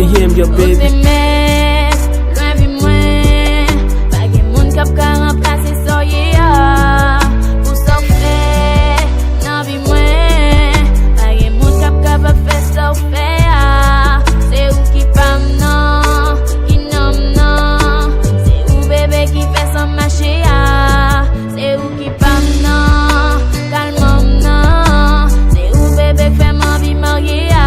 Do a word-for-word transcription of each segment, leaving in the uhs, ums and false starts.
Ou te mèt lwen vi mwen. Pa gen moun k ap ka ranplase sa w ye a. Pou sa w fè nan vi mwen. Pa gen moun k ap kapab fè sa w fè a. Se ou ki pa m nan, ki nan m nan. Se ou bebe ki fè san mache a. Se ou ki pa m nan, kalman m nan. Se ou bebe k fè m anvi marye a.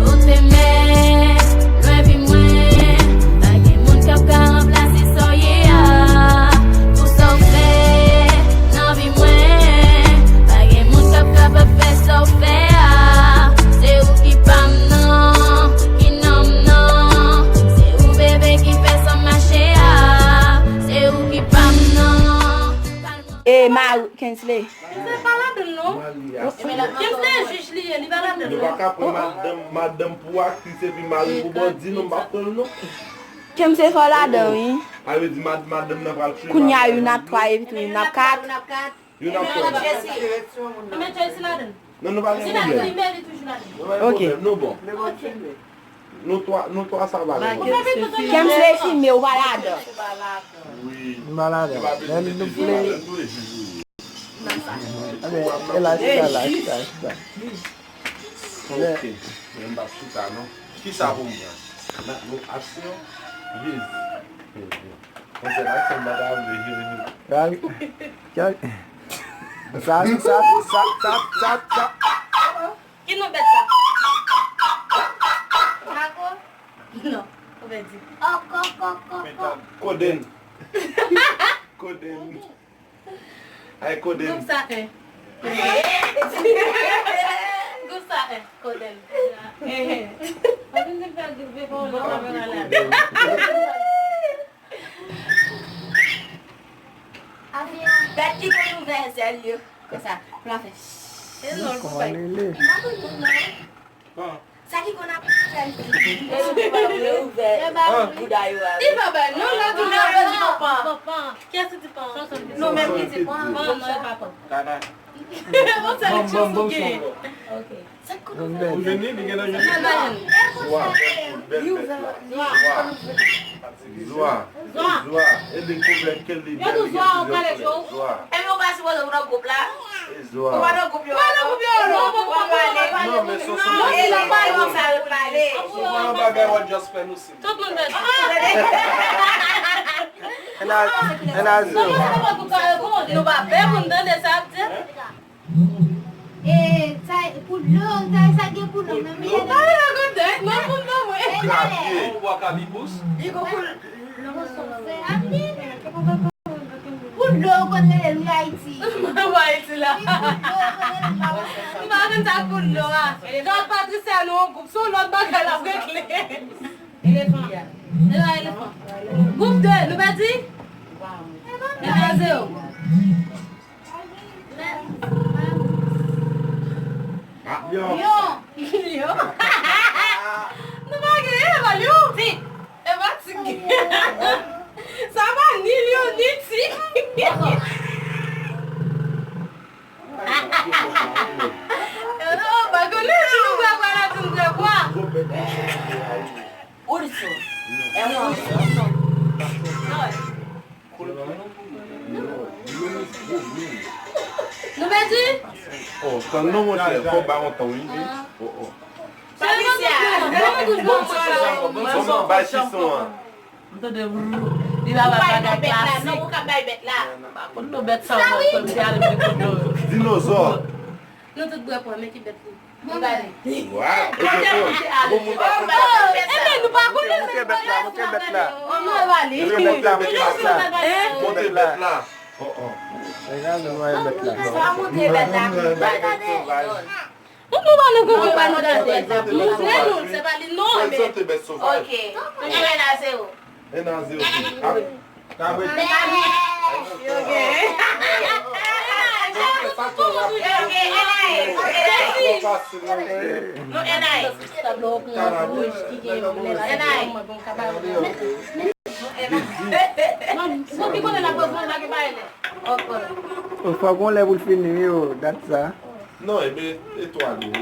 Ou te mèt lwen vi mwen. Pa gen moun k ap ka ranplase sa w ye a. Pou sa w fè nan vi mwen. Pa gen moun k ap kapab fè sa w fè a. Se ou ki pa m nan, ki nan m nan. Se ou bebe ki fè san mache a. Se ou ki pa m nan. E mari Kensley. Kensley pa ladann non. Kensley jij li ye, li pa ladann non. Yo pa ka pran madanm, madanm pou aktris epi mari pou bandi non, m pa pran l non. Kensley fò ladan wi. Sa vle di mad-, madanm nan pral tchwe. Kounye a youn ap twa epi tou youn ap kat. Youn ap twa. Anben Jay si ladann. Non, nou pa gen pwoblèm. Ok. Nou bon. Nou twa, nou twa sa pa gen pwoblèm. Kensley filme ou pa ladan. Wi. M pa ladan. Lè nou play. Anben, e la chita la, chita, chita. Ok. Men m p ap chita non. Kisa pou m pran? Nou aksyon. Jezi. Konpè la, sa m pa ta vle. Kal-, kal-, sa, sa, sa, sa, sa, sa. Ki non bèt sa? Mako? Non, ou pèdi. Kodenn. Kodenn. Ay, kodenn. Goup sa en. Goup sa en. Kodenn. Gad ki konn ouvè zèl yo. Konsa, pou l ap fè. E non, l pou bay. Sa ki konn ap fè l ouvè bouda yo a. Li pa bay non, la tou nan yo di pan. Kiyès ki di pan? Nou menm ki di pan. Pan, non, e pa pan. Bon, sa li jis ou genyen. Ok. Ou jwenn li, li gentan jwenn li. Zwa, bèl, bèl bèt la. Zwa. Zwa. Zwa. Zwa. E li kouvè ke li bèl, li gen plizyè koulè. Zwa. Epi ou pa sipoze ou nan gwoup la? E zwa. Ou pa nan gwoup yo, non? Ou pa nan gwoup yo, non. Ou pa pale. Non, men Soso. Non, e la pa yon sa yo pale. Ou pa nan bagay w ap just fè nou si. Tout moun pèdi. E na, e na zero. Nou pa pè pou n tande sa ap di. E, sa, pou dlo, sa, sa gen pou dlo, men, men, pa vin rakonte, non, pou dlo, mwen. Grapye. Ou bwa kalibous? Li gon pou dlo. Pou dlo, ou konn rele l, wi, Ayiti. Mwen, Ayiti la. Li pou dlo, ou konn rele l, pa konn. M pa konn sa pou dlo a. Jan Patricia, nou, yon gwoup, se yon lòt bagay l ap regle. Elefan. E la, elefan. Gwoup de, nou pèdi? E na zero. Lyon. Lyon. Nou pa genyen, e pa lyon. Tig. E pa tig. Sa pa ni lyon, ni tig. Yo, nou pa konnen si nou bwè bwa la, si nou bwè bwa. Ourson. E yon ourson. Nou pèdi? Oh, tann non, monchè, fò w ba yon tan, wi. Oh, oh. Patricia. Bon, bay ti son an. M tande vrrr. Li pa bay bagay klasik. Ou pa bay bèt la. Pa konn non bèt sa, mwen konn se ale mwen konn non. Dinozò. Nou tout bwè pwa, men ki bèt li. Bon, gade. Waw, e byen, bon, bon moun pa konn sa. Ebyen, nou pa konnen. Monte bèt la, monte bèt la. Monte bèt la, monte bèt la. Monte bèt la. Oh, oh. Gade, nou wè bèt la. Sa monte bèt la. Ou pou pa nou konprann pa nou gade. Montre nou, se pa li non, ebyen. Ok. Ebyen, la, se ou. E nan zero. Kabrit. Kabrit. Ok. Ok, Enay. Non, Enay. Enay. Fòk gon lè pou l fini, wi, o, dat sa. Non, ebyen, etwal li, wi.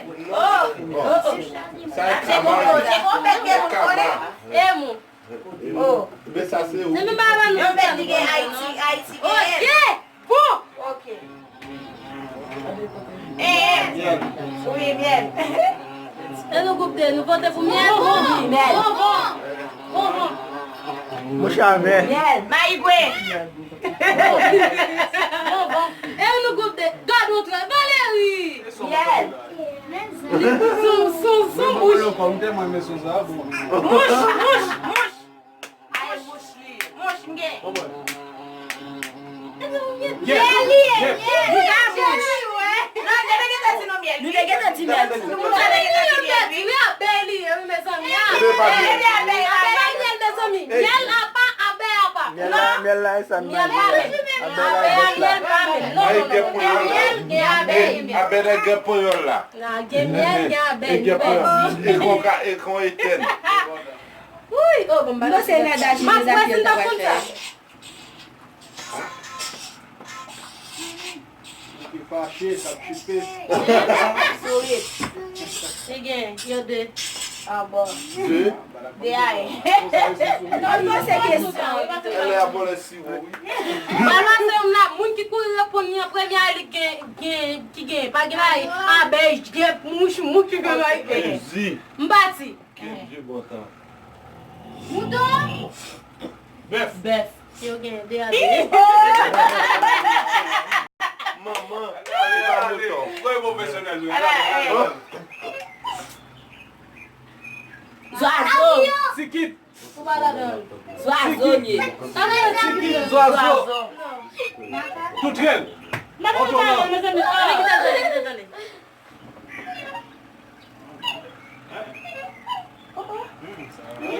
Kama. Kama. E mou. Oh. Men sa se ou. Yon bèt ki gen Ayiti, Ayiti genyen. Ok. Bon. Ok. Eh, eh. Wi, myèl. E nou gwoup de, nou vote pou myèl. Myèl. Mouch a myèl. Myèl. Mayigwe. E nou gwoup de, gad yon trè, Valérie. Myèl. Son, son, son mouch. Mouch, mouch, mouch. Ay, mouch li. Mouch, m gen. Myèl li ye, myèl. Nou pa mouch. Non, nou te gentan di nou myèl. Nou te gentan di myèl. Nou te gentan di myèl, wi. Wi, abèy li ye, wi, mezanmi. Abèy, abèy, abèy. Abèy, myèl, mezanmi. Myèl apa, abèy apa. Myèl la, myèl la, e sa m manje. Myèl pa menm. Abèy la, myèl pa menm. Non, non, non. Myèl gen ponyòl la. Abèy la gen ponyòl la. Gen myèl, gen abèy. E gen ponyòl. E kon ka, e kon etèn. Wouy, oh, bon, bagay. Non, se Nada ki mezanmi, sa pral fè. Ki fache, sa chipe. Sourit. Li gen, yo de. Ah, bon. De? De ay. Non, non, se kesyon. Elè a vòlè siwo, wi. Malwa se yon la, moun ki kouri reponn li an premye a, li gen, gen, ki gen, pa gen ay, abèy, gen mouch, mouch ki gen ay. Zi. M pati. Kenn je bon tan. Mouton. Bèf. Bèf. Yo gen de a de. Manman, se pa mouton. Mwen pwofesyonèl, wi. Zwazo. Tikit. Ou pa ladan. Zwazo li ye. Tikit, zwazo. Toutrèl. Otolan. Tande, tande, tande, tande.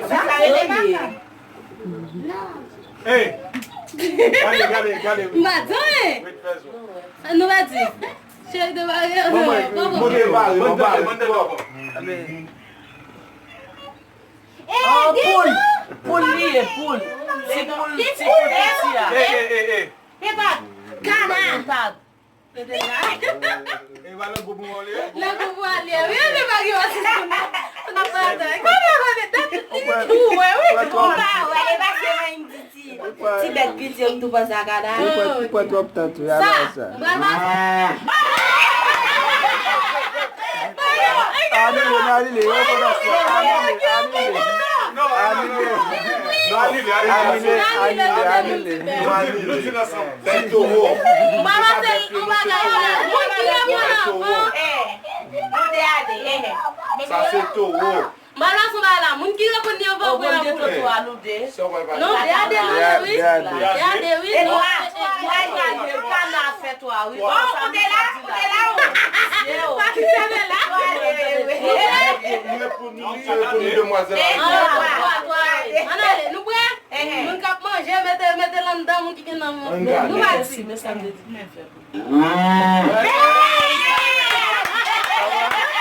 Sa, sa rele maka. Hey! Gade, gade, gade. M pa di anyen. Nou pa di. Cheri de Mario. Bon, bon, bon, bon, bon, bon. Oh, poul. Poul li ye, poul. Ti poul, ti poul piti a. Hey, hey, hey, hey. Pepad. Kana. Pepad. Pepad. E pa nan gwoup mwen li ye? Nan gwoup mwen li ye. Wi, men pa gen yon asis pou nou. Pou nou pa atann. Kòman mwen met dat? Ou wè, wi. Ou pa wè, e pa se mwen m di ti, ti bèt piti yo m tou panse a kana. Ou pran, ou pran twòp tan tou, ya sa. Sa, m pral pase. Anile, anile, yo konn sa. Anile, anile. Anile. Anile, anile, anile. Nou di l ansanm. Se towo. Mwen pa se yon bagay la. Moun ki gen mwen an. Nou de a de. Sa se towo. Mwen la sou bagay la. Moun ki reponn li an va pran pou. Non, de a de nou ye, wi. De a de, wi. E nou a twa, twa, twa, twa. Kana fè twa, wi. Bon, koute la, koute la, wi. Pa ki sève la. Mwen pou nou, mwen pou nou demwazèl la. Twa, twa, wi. Ann ale, nou prè? Moun k ap manje, mete, mete l anndan, moun ki gen nan moun. Nou pa di. Mèsi, mèsi, mèsi. Ann ale, ann ale, ann ale.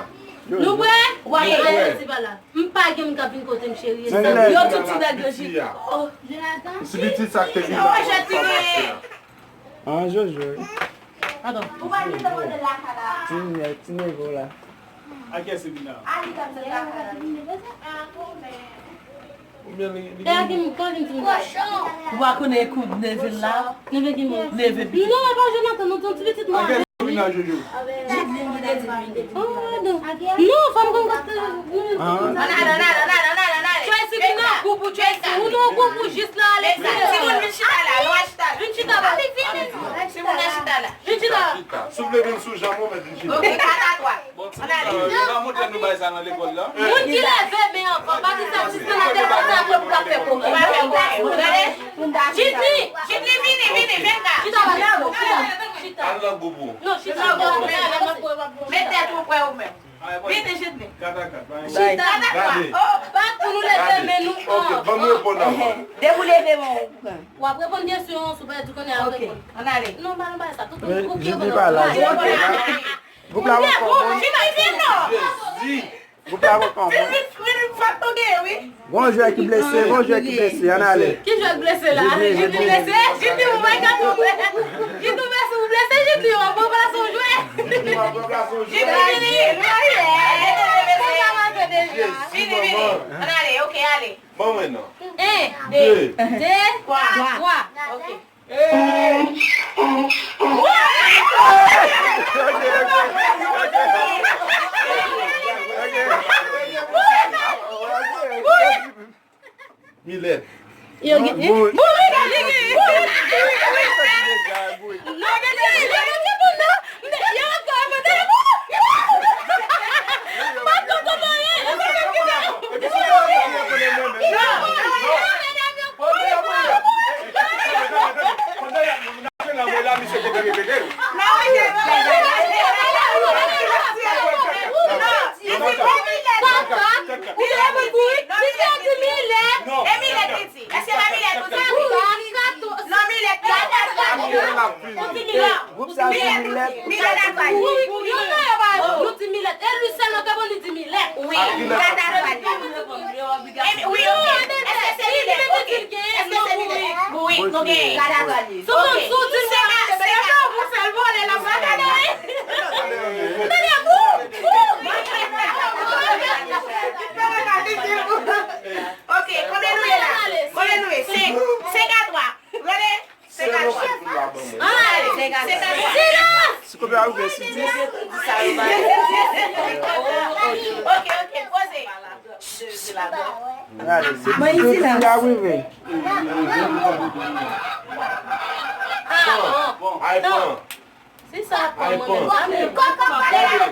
la. Nou prè? W ap prè. Rete pa la. M pa gen moun k ap vin kote m, cheri. Yo tout ti nèg yo jis. Oh, Jonathan. Si pitit sa k te vin la, sa pase la. An Jojo. Padon. Ou pa gen tan mande lakay la. Ti nèg, ti nèg la. A kiyès li vin la? A li k ap di lakay la. Oubyen li, li gen... Kochon. Ou pa konnen kou neve l la? Neve ki moun? Neve pitit. Non, e pa Jonathan, non, se yon ti pitit mwen. Vin la, Jojo. Jidlin ki te di vini. Oh, non. Non, fò m konn kote. Ann ale, ann ale, ann ale, ann ale, ann ale. Tracy, vin nan gwoup ou, Tracy. Ou nan gwoup ou jis la, ale. Timoun, vin chita la, nou al chita la. Vin chita la. Timoun, al chita la. Vin chita la. Si w vle vin sou janm ou, men vin chita. Ok, kat a twa. Ann ale. Yo pa montre nou bagay sa nan lekòl la. Moun ki leve men anvan, pa di sa, jis nan leve men anvan pou l ap fè pwoblèm. Jidlin, Jidlin, vini, vini, vin ka. Chita la, chita, chita. Al nan gwoup ou. Non, chita. Met tèt ou prè ou menm. Vini, Jidlin. Chita. Gade. Oh, bat pou nou leve men nou. Ok, ban m reponn avan. Depi w leve men w, ou pran. W ap reponn kesyon an, si w pa di konnen, w ap reponn. Ann ale. Non, pa, non, pa sa. Tout moun koupe. Jidlin pa la. Gwoup la poko moun. Jezi. Gwoup la poko moun. Gon jwè ki blese, gon jwè ki blese, ann ale. Ki jwè k blese la? Jidlin, Jidlin blese? Jidlin, ou pa ka twonpe. Jidlin blese, ou blese, Jidlin, w ap ranplase yon jwè. Jidlin, vini. Ban mwen non. En, de, de, twa, twa. Ok. Milèt. Yo gen. Bon, li gen, li gen. Non, gen, gen, gen, gen, gen, non. Yo, yo, yo, yo, yo. Èske pa milèt ou di? Non, milèt la. Ou di milèt. Gwoup sa di milèt. Milèt. Nou di milèt. E li sèlman te bon li di milèt. Wi, milèt. Wi, ok. Èske se milèt? Ok. Èske se milèt? Wi, nou genyen. Sou moun sou di milèt. Ok, konbyen nou ye la? Konbyen nou ye? Senk. Senk a twa. Rele. Senk a twa. Ann ale. Senk a twa. Silans! Si kote a ouvè, si dis. Ok, ok, poze. Gade, se di a rive. Ay, pran. Si sa ap pran mwen menm, sa menm. Gade.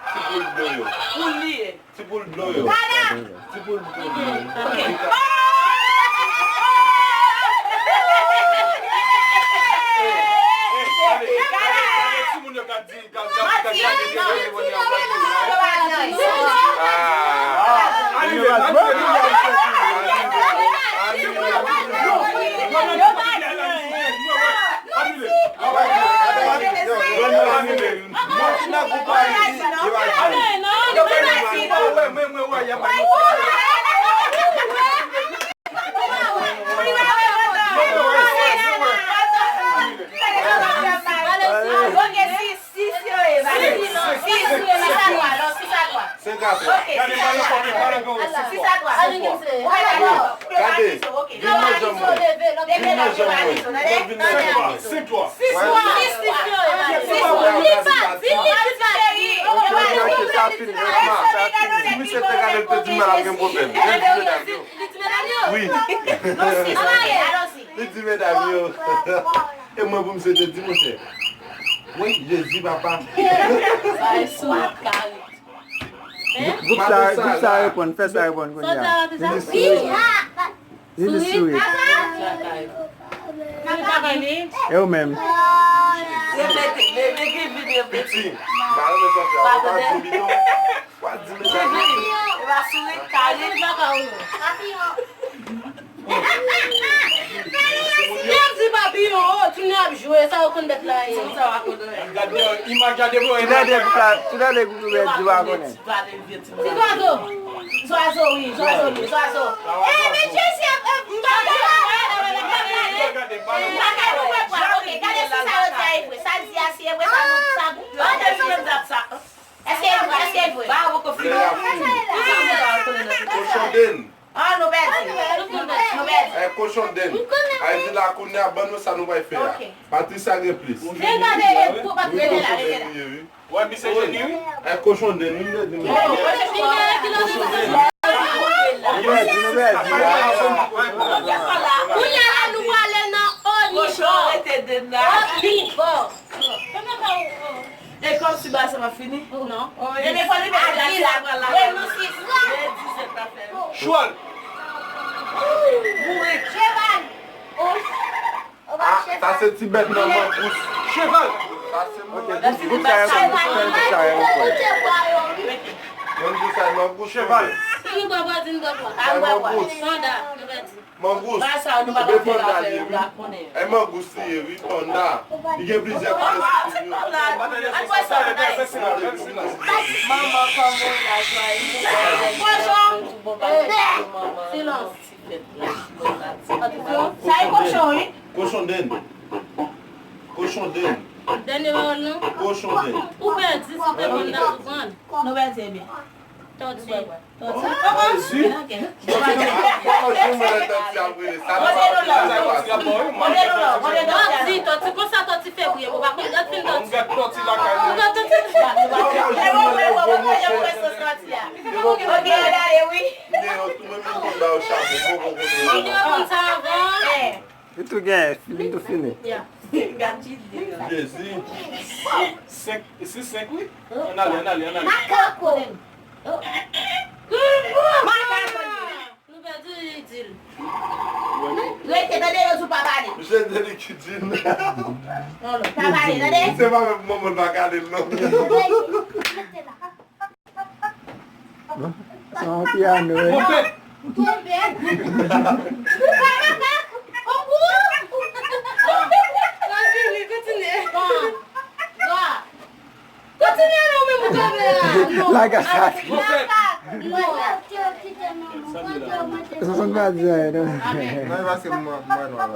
Ti poul blo yo. Pou li ye. Ti poul blo yo. Ti poul blo yo. Ok. Hey, hey, gade, gade, gade, timoun yo ka di, ka, ka, ka, ka, ka, ka, ka, ka, ka, ka, ka, ka, Senk a twa. Gade, gade, gade, gade. Vin nan janm mwen. Vin nan janm mwen. Vin nan janm mwen. Senk twa. Senk twa. Li pa di, li pa di. Sa fini, sa fini. Si misye te gade, l te di m al gen pwoblèm. Li di medam yo. Wi. Li di medam yo. E mwen pou misye te di, monchè. Wi, Jezi, papa. Sa e sou kare. Gwoup sa, gwoup sa reponn, fè sa reponn kounye a. Li di sourit. Li di sourit. E ou menm? Piti, m pa renmen sa fè a. Ou pa di bidon. Ou pa di medam. Lè m di papiyon, o, tounen ap jwe, sa yo konn bèt la ye. Gade, imaj gade, bro. Tounen de gwoup la, tounen de gwoup la, di w a konnen. Ti zwazo. Zwazo, wi, zwazo, wi, zwazo. E, men Jezi ap, ap, m pa ka. M pa ka nou wè pwa. Ok, gade si sa yo di a e vre. Sa l di a, si e vre, sa nou, sa gwoup yo. Èske e vre? Èske e vre? Kochon den. Ah, nou pèdi. Nou pèdi. Eh, kochon den. Ay di la kounye a, ban nou sa nou pral fè a. Ok. Patricia gen plis. Rele la, rele la, rele la. Wè, misye jeni, wi. Eh, kochon den, wi, m te di nou. Nou pèdi, nou pèdi. Kounye a la, nou prale nan o nivo. Kochon rete den la. O nivo. E kòmsi bagay sa pa fini? Non. Ebyen, fò li mete la, la, la. Chwal. Bourik. Cheval. Ah, sa se ti bèt nan mangous. Cheval. Sa se mangous. Gwoup sa yo konn, gwoup sa yo konn. Mwen di sa mangous. Cheval. Sa mangous. Panda, nou pèdi. Mangous. Bay sa, nou pa ka fè afè yo, la konnen. Ay, mangous li ye, wi, panda. Li gen plizyè koulè sou li yo. Manman, kòman w la, jwayi? Kochon. Silans. Sa e kochon, wi. Kochon den. Kochon den. Dènye pawòl, non? Kochon den. Ou pèdi, si w te konn, t ap konprann. Nou pèdi, ebyen. Tòti. Tòti. Tòti. Tòti, tòti, tòti, tòti, konsa tòti fè bri, ou pa konn gad fil tòti. Ou gad tòti lakay mwen. Ou gad tòti. Ok, gade, wi. Li reponn sa avan. Li tou gen, li tou fini. Jezi. Senk, se senk, wi. Ann ale, ann ale, ann ale. Makako. Makako. Nou pèdi dil. Rete, tande, yo sou pa pale. Misye te di ki dil. Pa pale, tande. Se pa menm manman pa kale l, non. Sa yon pyano, wi. Tonbe. Kontinye. Kontinye non, men ou tonbe la. Non. Lage sa. Non. Sa, sa n pa di anyen, non. Amen. Non, e paske mwen, mwen nwa la.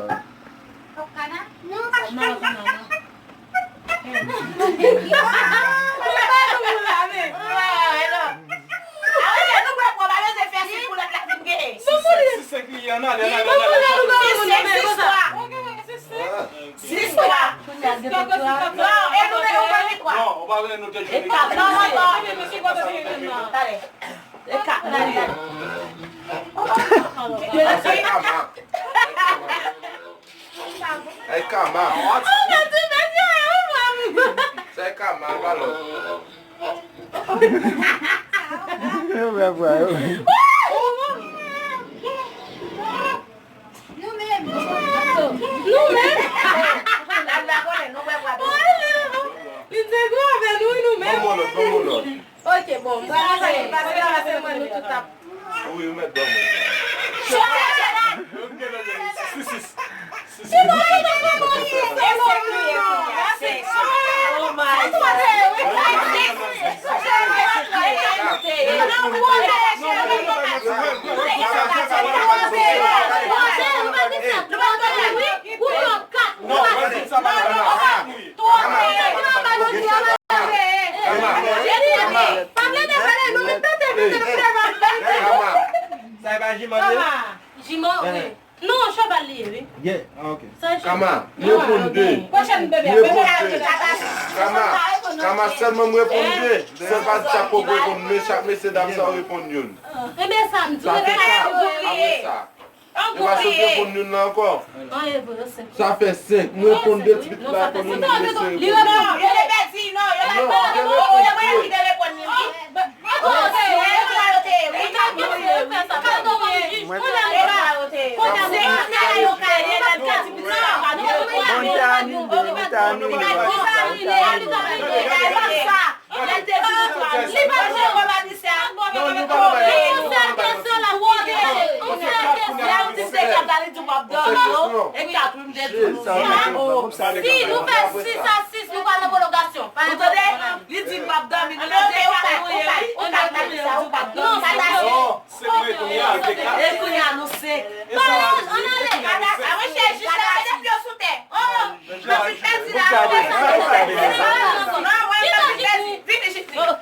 Non, non, non. Ay, kama. Sa e kama, pa lòt. Yo fè bwa yo. Nou menm. Nou menm. Li te gwo avè nou, nou menm. Ban m yon lòt, ban m yon lòt. Ok, bon, m pral fè, paske la, se mwen, nou tout ap. Wi, ou mèt ban mwen. Chwa, chwa. Ok, ok, sis, sis, sis. Sis, sis, sis. Oh my God. Non, non, non, non. Sa e pa jimo li ye? Jimo, wi. Non, cheval li ye, wi. Yeah, ah, ok. Sa e cheval. Kama, m reponn de. M reponn de. Kama, kama, sèlman m reponn de. Sèl pa di sa poko reponn, men chak mesye dam sa yo reponn youn. Enben, sa m di w, sa fè sa. Apre sa. E pa sot reponn youn nan ankò. Sa fè senk. M reponn de, ti pitit la reponn youn, li rete. Yo te pèdi, non, yo pa reponn. Yo mwen ki te reponn li. Mwen te anile, mwen te anile. Li pa t bon. Li pa t bon. Li yon sèl kesyon l ap poze. Yon sèl kesyon. Lè w di se kat la, li di w p ap dòmi, non? E kat, wi, m te di w. Si nou fè sis a sis, nou pa nan pwolongasyon. Ou tande? Li di m p ap dòmi, nou nan de kat, nou ye, wi. Ou kat la, di sa, ou p ap dòmi. Se mwen kounye a, de kat. E kounye a, nou senk. Ann ale, ann ale. Gade sa, mwen chèche jis la, depi yo sou tè. Oh, mwen fin pèdi la. Non, mwen fin pèdi. Vini jis li. Ou pa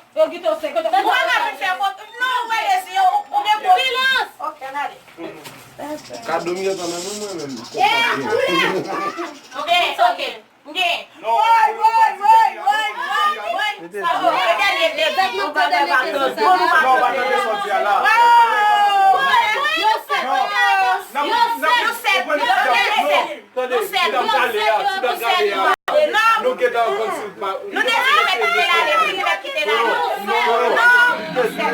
ka vin fè foto. Non, wè, se yo, ou gen bon. Silans. Ok, ann ale. Kado m gentan nan men mwen menm. Ok, ok. Woy, woy, woy, woy, woy, woy. Sa bon, e dènye, dènye. Nou pa fè vakansi. Bon, nou pa fè vakansi. Yo sèt. Yo sèt. Yo sèt. Tande, ti dam gade a, ti dam gade a. Nou gentan konn si nou pa. Nou te di nou mèt kite l ale, wi, nou mèt kite l ale. Non, non, non. Nou sèt.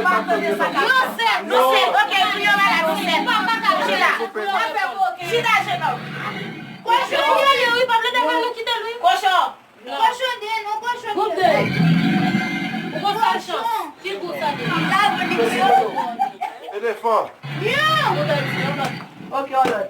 Nou sèt. Ok, pou yo malad, nou sèt. Chita. Chita, jenòm. Kochon. Kochon. Kochon de, non, kochon de. Gwoup de. Ou konn sa chans. Ki gwoup sa de? Elefan. Yo! Ok, yon lòt.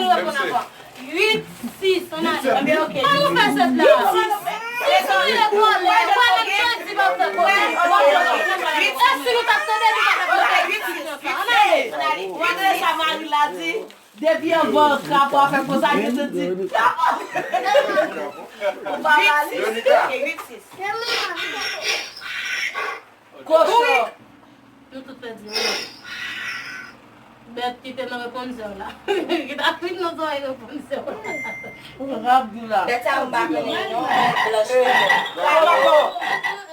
nou reponn ankò. Uit sis, ann ale. Ann nou fè sèt la. Si nou vle vòlè, vòlè m chwazi pa fè kòlè. E si nou t ap tande nou pa t ap fè kòlè. Ann ale. Ou tande sa Maril la di? Depi anvan krapo a fè konsa, yo te di krapo. Ou pa Maril. Kochon. Nou tout pèdi, wi. Bèt ki te nan reponn zè w la. Ki t ap vin nan zòrèy reponn zè w la. Rap di la. Bèt sa yo m pa konnen non, bèt blanch.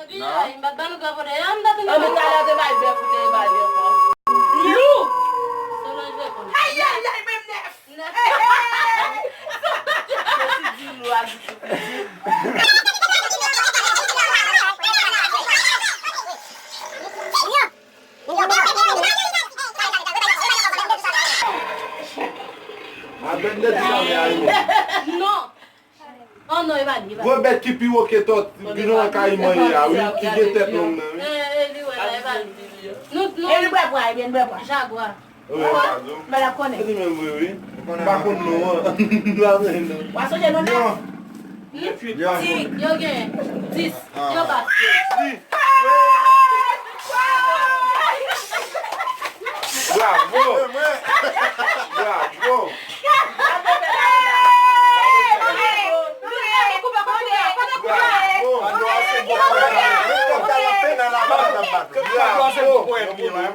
Epi, m pa t ban nou krapo dayè, m ta tande. Ann talè te bay bèf ou te bay li ankò. Lou! Solange reponn. Ayayay, menm nèf. Nèf. Jezi di lou a di tout. A bèt nèt sa vle a wi. Non. Oh non, e pa li, e pa li. Gwo bèt ki pi wo ke tòt, ki nan kay mwen ye a wi, ki gen tèt long nan wi. Eh, eh, li wè la, e pa li. Nou, nou. E li bwè pwa, ebyen, li bwè pwa. Jagwa. Wi, padon. Mwen ap konnen. Se li menm vre wi. M pa konn non an. M pa konnen non. W a sonje non nèf? Yo. Di, yo gen dis. Yo bat. Di. Bravo. Bravo. Bravo.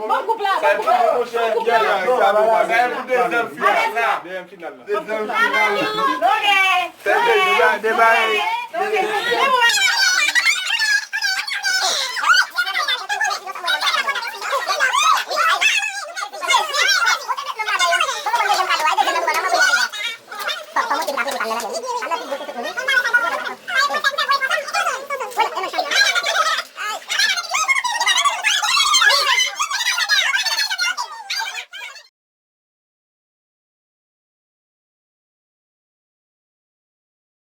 Bon koup la, bon koup la. Sa e pou dezyèm final la. Dezyèm final la. Dezyèm final la. Fè de, de, de bagay.